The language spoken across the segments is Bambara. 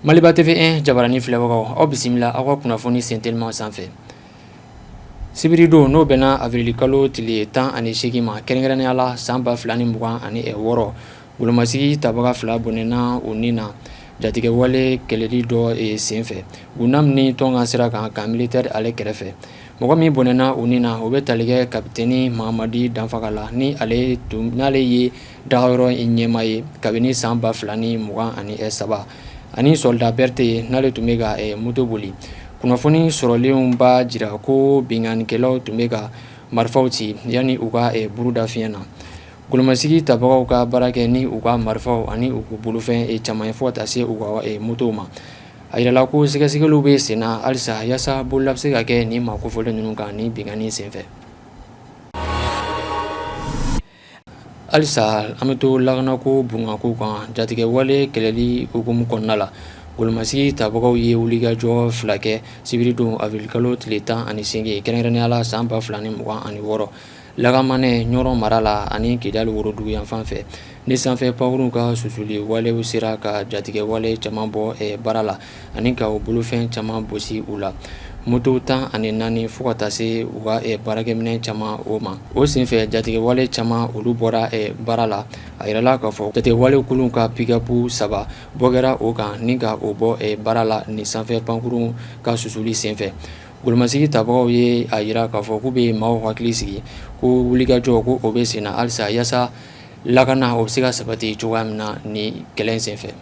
Maliba TV1 jabarani filɛbagaw, aw bisimila aw ka kunnafoni senteliman sanfɛ. Sibiridon, n'o bɛnna awirilikalo tile 18 ma, kɛrɛnkɛrɛnnenya la san 2026, golomasigi tabaga fila bɔnɛna u ni na jatigɛwale kɛlɛli dɔ senfɛ Gunam ni Tɔnka sira kan, camp militaire ale kɛrɛfɛ. Mɔgɔ min bɔnɛna u ni na, o bɛ tali kɛ kapitɛni Mahamadi Danfaga la, ni n'ale ye dagayɔrɔ ɲɛmaa ye kabini san 2023, ani soldat Berete, n'ale tun bɛ ka moto boli. Kunnafoni sɔrɔlenw b'a jira ko binkannikɛlaw tun bɛ ka marifaw ci yanni u ka buru da fiɲɛ na. Golomasigi tabagaw ka baara kɛ ni u ka marifaw ani u bolofɛn caman ye, fo ka taa se u ka motow ma. A jirala ko sɛgɛsɛgɛliw bɛ senna halisa yaasa bolola bɛ se ka kɛ nin maa kofɔlen ninnu kan ni binkanni senfɛ. Halisa an bɛ to lakanako bunkanko kan. Jatigɛwale kɛlɛli hukumu kɔnɔna la, golomasigi tabagaw ye wulikajɔ fila kɛ sibiridon awirilikalo tile 18, kɛrɛnkɛrɛnnenya la san 2026, Lagamanɛ, Ɲɔrɔ mara la ani Kidali worodugu yanfan fɛ. Ni sanfɛ pankurunw ka susuli walew sera ka jatigɛwale caman bɔ baara la ani ka u bolofɛn caman bosi u la, moto 14 fo ka taa se u ka baarakɛminɛn caman o ma. O senfɛ, jatigɛwale caman olu bɔra baara la. A yirala k'a fɔ jatigɛwale kulu ka pick-up saba bɔ kɛra o kan ni ka o bɔ baara la ni sanfɛ pankurun ka susuli senfɛ. Golomasigi tabagaw ye a jira k'a fɔ k'u bɛ maaw hakili sigi ko wulikajɔ ko o bɛ senna halisa yaasa lakana o bɛ se ka sabati cogoya min na ni kɛlɛ in senfɛ.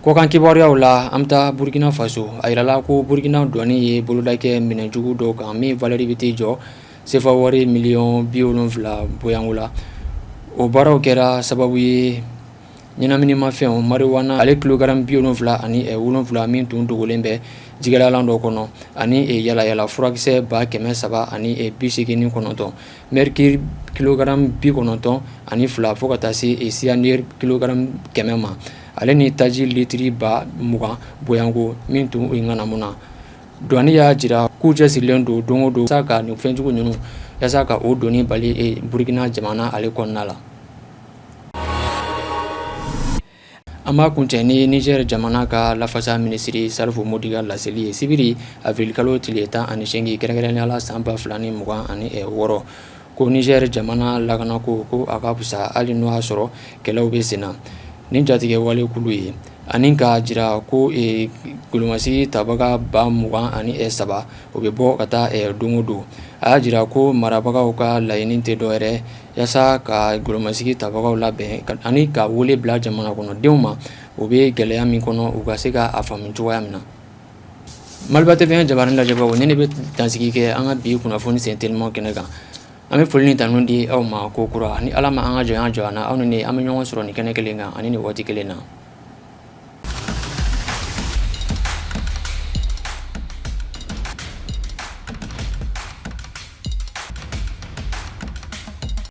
Kɔkan kibaruyaw la, an bɛ taa Burkina Faso. A yirala ko Burkina douane ye boloda kɛ minɛnjugu dɔw kan min valeur bɛ t'i jɔ sefa wari miliyɔn 70 bɔɲɔgɔnko la. O baaraw kɛra sababu ye ɲɛnaminimafɛnw marijuana ale kilogramme 77 min tun dogolen bɛ jikalalan dɔ kɔnɔ, ani yalayala furakisɛ 389, mercure kilogramme 92 fo ka taa se cyanure kilogramme 100 ma, ale ni taji litiri 20 000 bɔɲɔgɔnko min tun ŋanamu na. Douane y'a jira k'u cɛsirilen don don o don ka nin fɛnjugu ninnu yaasa ka o donni bali Burkina jamana ale kɔnɔna la. An b'a kuncɛ ni Niger jamana ka lafasa minisiri Salifu Modi ka laseli ye sibiri awirilikalo tile 18, kɛrɛnkɛrɛnnenya la san 2026, ko Niger jamana lakanako ko a ka fisa hali n'o y'a sɔrɔ kɛlɛw bɛ senna ni jatigɛwale kulu ye, ani k'a jira ko golomasigi tabaga 23,000 o bɛ bɔ ka taa don o don. A y'a jira ko marabagaw ka laɲini tɛ dɔwɛrɛ yaasa ka golomasigi tabagaw labɛn ani ka wele bila jamana kɔnɔdenw ma, u bɛ gɛlɛya min kɔnɔ, u ka se ka a faamu cogoya min na. Maliba TV jabarani lajɛbagaw, ni ne bɛ dansigi kɛ an ka bi kunnafoni sen teliman kɛnɛ kan. An bɛ foli ni tanu di aw ma ko kura. Ni Ala ma an ka jɔnya jɔ an na, aw ni ne, an bɛ ɲɔgɔn sɔrɔ nin kɛnɛ kelen kan ani nin waati kelen na.